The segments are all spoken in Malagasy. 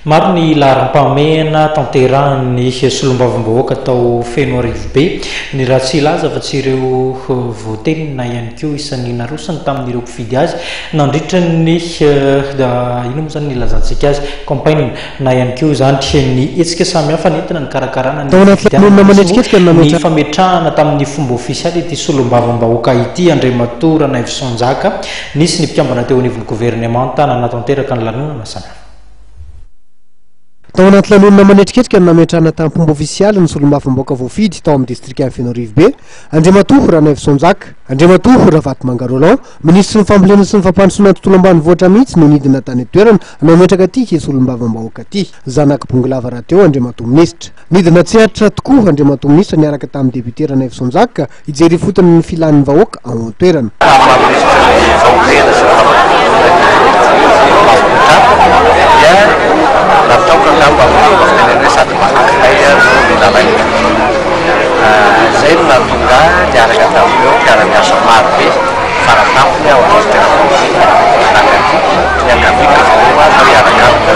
Maro ny laharam-pahamehana tanterahan'ny solombavambahoaka tao Fenoarivobe. Ny raha tsy hilaza afa-tsy ireo voateny na ihany koa isan'ny narosony tamin'ireo mpifidy azy nandritra ny inona moa izany ny ilazantsika azy, campagne, na ihany koa izany ny hetsika samihafa nentina nikarakarana ny Tao anaty fifidianana. lanonana Nisy manetriketrika moa no ny nametrahana. fametrahana tamin'ny fomba ofisialy ity solombavambahoaka ity, Andriamatoa Ranaivoson Njaka. Nisy ny mpikambana teo anivon'ny governemanta nanatanteraka ny lanonana samihafa. Tao anaty lanonana manetriketrika no nametrahana tamin'ny fomba ofisialy ny solombavambahoaka voafidy tao amin'ny distrikan'i Fenoarivobe, Andriamatoa Ranaivoson Njaka. Andriamatoa Ravatomanga Roland, minisitry ny fambolena sy ny fampandrosoana ny tontolo ambanivohitra mihitsy no nidina tany an-toerana nametraka ity solombavambahoaka ity. Zanak'i Bongolava rahateo Andriamatoa minisitra. Nidina an-tsehatra tokoa Andriamatoa minisitra niaraka tamin'ny député Ranaivoson Njaka Hijery ifotony ny filan'ny vahoaka ao an-toerana. Tamin'ny maha minisitry ny fambolena sy ny fampandrosoana ny Mampiotra dia nataoko angamba amin'ny fomba fitenenana hoe sady maka hay no mila lainga. Izay no nahatonga ahy niaraka tamin'ireo mpiara-miasa maro be faratampony ao amin'ny minisiteram-pambolena nankaty. Niangaviako izy ireo mba hiaraka amiko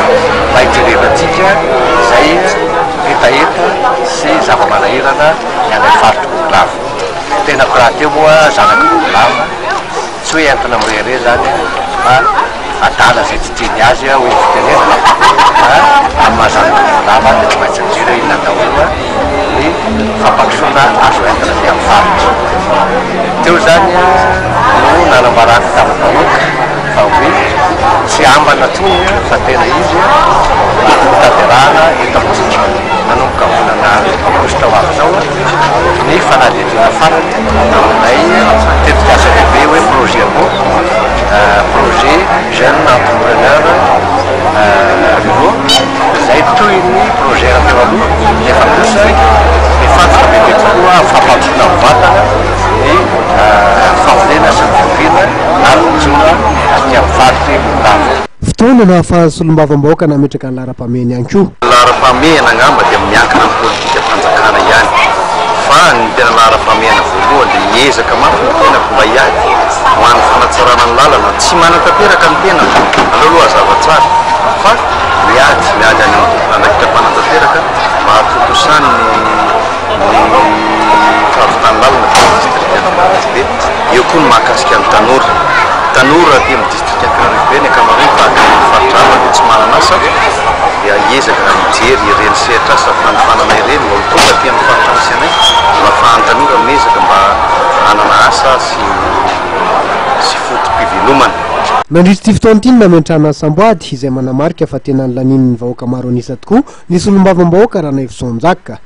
mba hijerevantsika izay hetaheta sy zava-manahirana ny any amin'ny faritr'i Bongolava. Ny tenako rahateo moa zanak'i Bongolava, tsy hoe entina mirehareha izany fa adala izay tsy tia ny azy hoy ny fitenenana fa amin'ny maha zanak'i Bongolava ahy dia tsy maintsy mijery hoe inona daholo ny fampandrosoana azo entina aty amin'ny faritra. Teo izany no nanambarako tamin'ny vahoaka fa hoe tsy ambana intsony fa tena izy no hotanterahana eto amintsika manomboka volana aogositra ho avy izao ny fanadihadiana farany amin'ilay tetikasa lehibe hoe projet roa, projet jeune entrepreneur ruraux izay toy ny projet teo aloha nefa kosa mifantoka bebe kokoa amin'ny fampandrosoana mivantana ny fambolena sy ny fiompiana ary ny jono aty amin'ny faritr'i Bongolava. Fotoana nahafahan'ny solombavambahoaka nametraka ny laharam-pahamehany ihany koa. Ny laharam-pahamehana angamba dia miankina amin'ny politikam-panjakana ihany fa ny tena laharam-pahamehana voalohany dia hiezaka mafy ny tenako mba hiady ho an'ny fanatsarana ny lalana, tsy manatanteraka ny tenako, aleo aloha hazava tsara fa miady, miady any amin'ny tompon'andraikitra mpanatanteraka mba hahatontosany ny ny fahavitan'ny lalana aty amin'ny distrikan'i Fenoarivobe, eo koa ny mahakasika ny tanora, tanora aty amin'ny distrikan'i Fenoarivobe ny ankamaroany tahaka ny faritra hafa dia tsy manana asa dia hiezaka hijery ireny sehatr'asa fanofanana ireny mba ho tonga aty amin'ny faritra misy anay mba ahafahan'ny tanora miezaka mba hanana asa sy sy foto-pivelomana. Nandritra ity fotoana ity no nametrahana ny samboady, izay manamarika fa tena nolanian'ny vahoaka maro an'isa tokoa ny solombavambahoaka Ranaivoson Njaka.